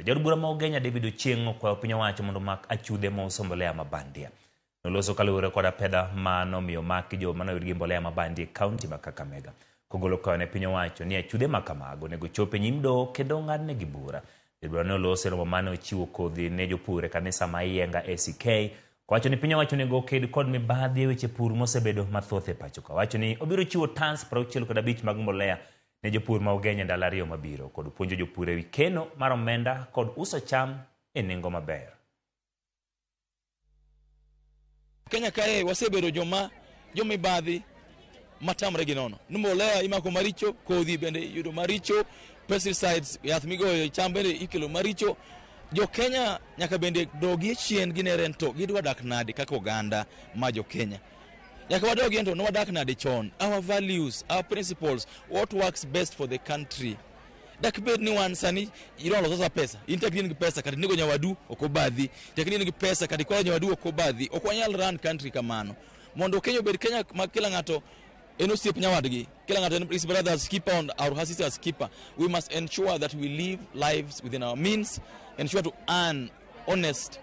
Jaod bura ma Ugenya David Ochieng' okwayo piny owacho mondo omak achudhe mauso mbolea ma bandia. Noloso kaluwore kod apedha ma nomiyo omaki jo mane oyud gi mbolea ma bandia e kaunti ma Kakamega. Kogolo kwayo ne piny owacho ni achudhe ma kamago onego chop e nyim doho kendo ong'adnegi bura. Jaod bura ne oloso e romo mane ochiwo kodhi ne jopur e kanisa ma Iyenga ACK kowacho ni piny owacho onego oked kod mibadhi e weche pur mosebedo mathoth e pacho ka. Owacho ni obiro chiwo tans 65 mag mbolea ne jopur ma Ugenya ndalo ariyo mabiro kod puonjo jopur ewi keno mar omenda kod uso cham e nengo maber. Kenya kae wasebedo joma jomibadhi matamre gi nono. Ni mbolea imako maricho, kodhi bende yudo maricho, pesticides yath migoyo e cham bende ikelo maricho. Jo Kenya nyaka bende dogie chien ginere ni to gidwa dak nade kaka oganda ma jo Kenya. Nyaka wadogie to nwadak nade chon, our values, our principles, what works best for the country. Dak bed ni wan sani idwa loso pesa, in tek ni in gi pesa kata inego nyawadu ok obadhi, tek ni in gi pesa kata ikwalo nyawadu ok obadhi. Ok wanyal run country kamano. Mondo Kenya obed Kenya ma kila ng'ato en osiep nyawadgi, kila ng'ato en his brother's keeper and our her sister's keeper. We must ensure that we live lives within our means, ensure to earn honest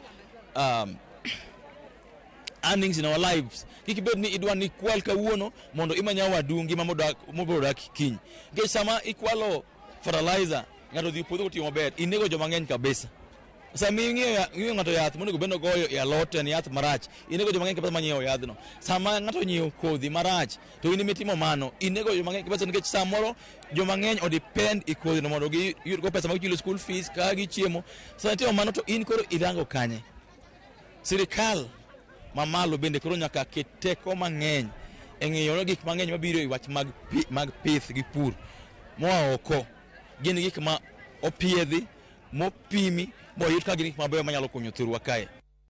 earnings in our lives. Kik bed ni idwa ni ikwal kawuono mondo ima nyawadu ngima mobiro dak kiny. Nikech sama ikwalo fertilizer, ng'ato odhi e puodho otiyo maber, inego joma ng'eny kabisa. Sama ing'iyo ng'ato yath monego bed ni ogoyo e alot en yath marach, inego joma ng'eny kabisa manyiewo yadhno. Sama ng'ato onyiewo kodhi marach, to in imitimo mano, inego joma ng'eny kabisa nikech samoro joma ng'eny o depend e kodhino mondo giyud go pesa mag chulo school fees kaka gichiemo. Sama itimo mano to in koro irango kanye? Sirikal mamalo bende koro nyaka ket teko mang'eny e ng'iyo ni gik mang'eny mabiro e wach mag, mag pith gi pur moa oko gin gik ma opiedhi mopimi moyud ka gin gik mabeyo manyalo konyo thurwa kae.